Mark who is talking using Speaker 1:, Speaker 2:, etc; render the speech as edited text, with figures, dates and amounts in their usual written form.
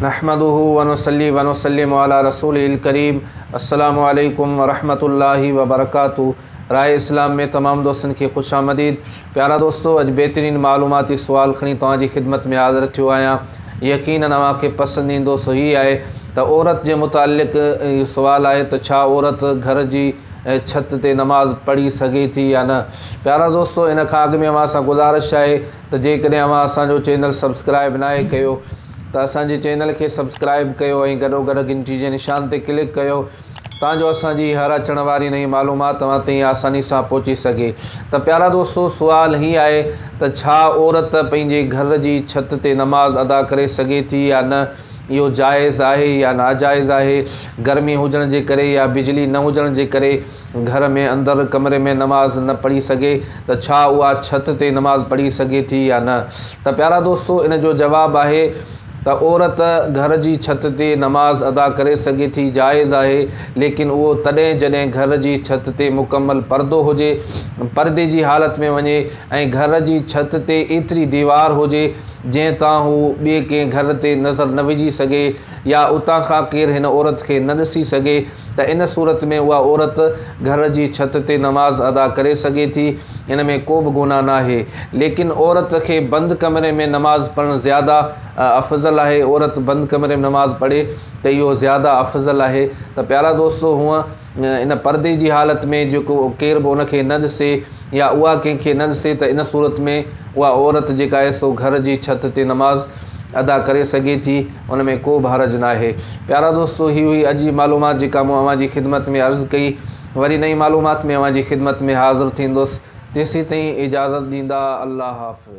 Speaker 1: نحمده ونصلي ونسلم علي رسوله الڪريم السلام عليڪم ورحمة الله وبرڪاته راهه اسلام ۾ تمام دوستن کي خوش آمديد پيارا دوستو اڄ بهترين معلوماتي سوال کڻي توهان جي خدمت ۾ حاضر ٿيو آهيان يقينن اوهان کي پسند ايندو سو هي آهي ته عورت جي متعلق سوال آهي ته ڇا عورت گهر جي ڇت تي نماز پڙهي سگهي ٿي يا نه پيارا دوستو ان کان اڳ ۾ اوهان سان گذارش آهي ته جيڪڏهن اوهان اسان جو چينل سبسڪرائب ناهي ڪيو ته اسان جي چينل کي سبسڪرائب ڪيو ۽ گڏو گڏ گهنٽي جي نشان تي ڪلڪ ڪيو تان جو اسان جي هر اچڻ واري نئين معلومات توهان تائين آساني سان پهچي سگهي ته پيارا دوستو سوال هي آهي ته ڇا عورت پنهنجي گهر جي ڇت تي نماز ادا ڪري سگهي ٿي يا نه اهو جائز آهي يا ناجائز آهي گرمي هجڻ جي ڪري يا بجلي نه هجڻ جي ڪري گهر ۾ اندر ڪمري ۾ نماز نه پڙهي سگهي ته ڇا اها ڇت تي نماز پڙهي سگهي ٿي يا نه ته پيارا دوستو ان جو جواب آهي ته عورت گهر جي ڇت تي نماز ادا ڪري سگهي ٿي جائز آهي ليڪن اهو تڏهن جڏهن گهر جي ڇت تي مڪمل پردو هجي پردي جي حالت ۾ وڃي ۽ گهر جي ڇت تي ايتري ديوار هجي جنهن تان هو ٻئي ڪنهن گهر تي نظر نه وجهي سگهي يا اتان کان ڪير هن عورت کي نه ڏسي سگهي ته ان صورت ۾ اها عورت گهر جي ڇت تي نماز ادا ڪري سگهي ٿي ان ۾ ڪو به گناهه ناهي ليڪن عورت کي بند ڪمري ۾ نماز پڙهڻ زياده افضل آهي عورت بند ڪمري ۾ نماز پڙهي ته اهو زياده افضل آهي ته پيارا دوستو هونء ان پردي جي حالت ۾ جيڪو ڪير به ان کي نه ڏسي يا اها ڪنهن کي نه ڏسي ته ان صورت ۾ اها عورت جيڪا آهي سو گهر جي ڇت تي نماز ادا ڪري سگهي ٿي ان ۾ ڪو به حرج ناهي. پيارا دوستو هي هئي اڄ جي معلومات جيڪا مون اوهان جي خدمت ۾ عرض ڪئي. وري نئين معلومات ۾ اوهان جي خدمت ۾ حاضر ٿيندس. تيسين تائين اجازت ڏيندا. الله حافظ.